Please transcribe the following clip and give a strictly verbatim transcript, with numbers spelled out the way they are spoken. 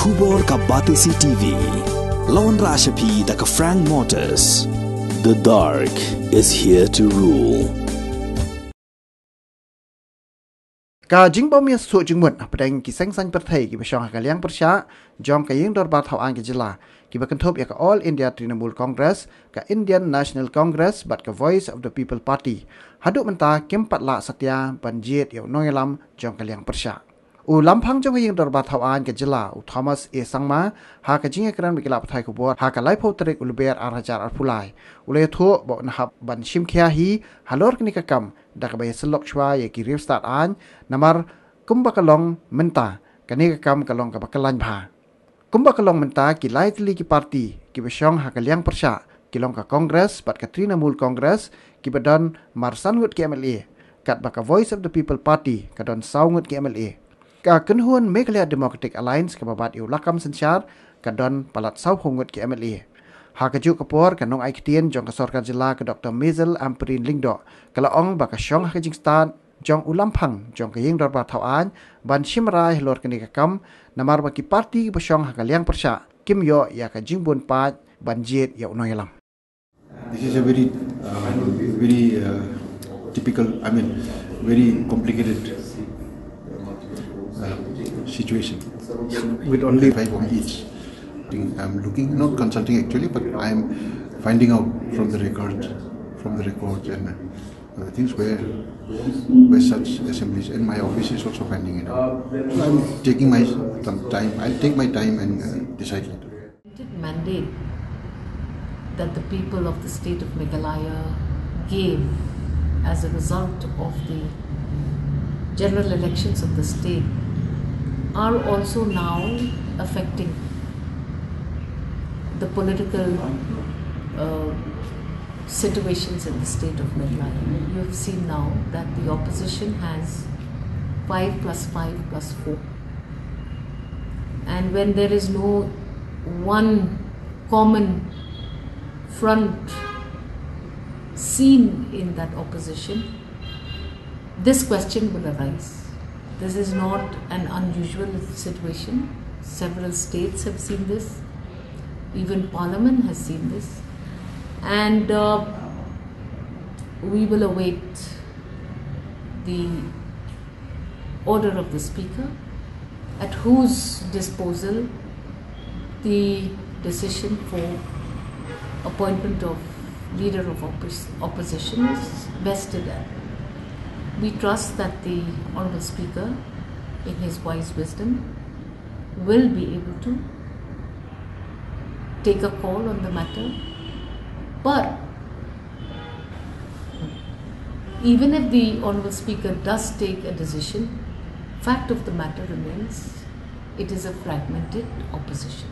Khubor ka Batesi T V. Lawan Rashapi da ka Frank Motors. The dark is here to rule. Ka jingbym ïa suk jingmut hapdeng ki seng saiñ pyrthei kiba shong ha ka liang pyrshah jong ka ïing dorbar thaw aiñ ka jylla, kiba kynthup ïa ka All India Trinamool Congress, ka Indian National Congress bad ka Voice of the People Party, haduh mynta kim pat lah satia ban jied ïa u nongïalam jong ka liang pyrshah. U lamphang jong ka ïing dorbar thaw aiñ ka jylla, u Thomas A Sangma, ha ka jingïakren bad ki lad pathai khubor ha ka laiphew tarik u Lber ar hajar arphew lai, u la ïathuh ba un hap ban shim khia hi halor kane ka kam da kaba ïasyllok shuwa ïa ki riewstad aiñ, namar kumba ka long mynta, kane ka kam ka long kaba kyllain bha. Kumba ka long mynta, ki lai tylli ki parti kiba shong ha ka liang pyrshah, ki long ka Congress bad ka Trinamool Congress, kiba don marsan ngut ki M L A, katba ka Voice of the People Party ka don saw ngut ki M L A. Ka kynhun Meghalaya Democratic Alliance kaba bat ïa u lakam synshar ka don palat sawphew ngut ki M L A. Ha kajuh ka por, ka nongai ktien jong ka sorkar jylla, ka Doktor Maisel Ampareen Lyngdoh, ka la ong ba ka shong ha ka jingstad jong u lamphang jong ka ïing dorbar thaw aiñ ban shim rai halor kane ka kam, namar ba ki parti ba shong ha ka liang pyrshah kim ïoh ïa ka jingbun paid ban jied ïa u nongïalam. This is a very, uh, very, uh, typical, I mean, very complicated, uh, situation. With only five on each. Think I'm looking, not consulting actually, but I'm finding out from the record, from the records and, uh, things where, where such assemblies, and my office is also finding it out. So I'm taking my some time. I'll take my time and, uh, decide later. Mandate that the people of the state of Meghalaya gave as a result of the general elections of the state are also now affecting the political, uh, situations in the state of Meghalaya. You have seen now that the opposition has five plus five plus four. And when there is no one common front seen in that opposition, this question will arise. This is not an unusual situation. Several states have seen this. Even Parliament has seen this. And, uh, we will await the order of the Speaker, at whose disposal the decision for appointment of leader of oppos-, opposition is vested in. We trust that the Honorable Speaker, in his wise wisdom, will be able to take a call on the matter. But even if the Honorable Speaker does take a decision, fact of the matter remains, it is a fragmented opposition.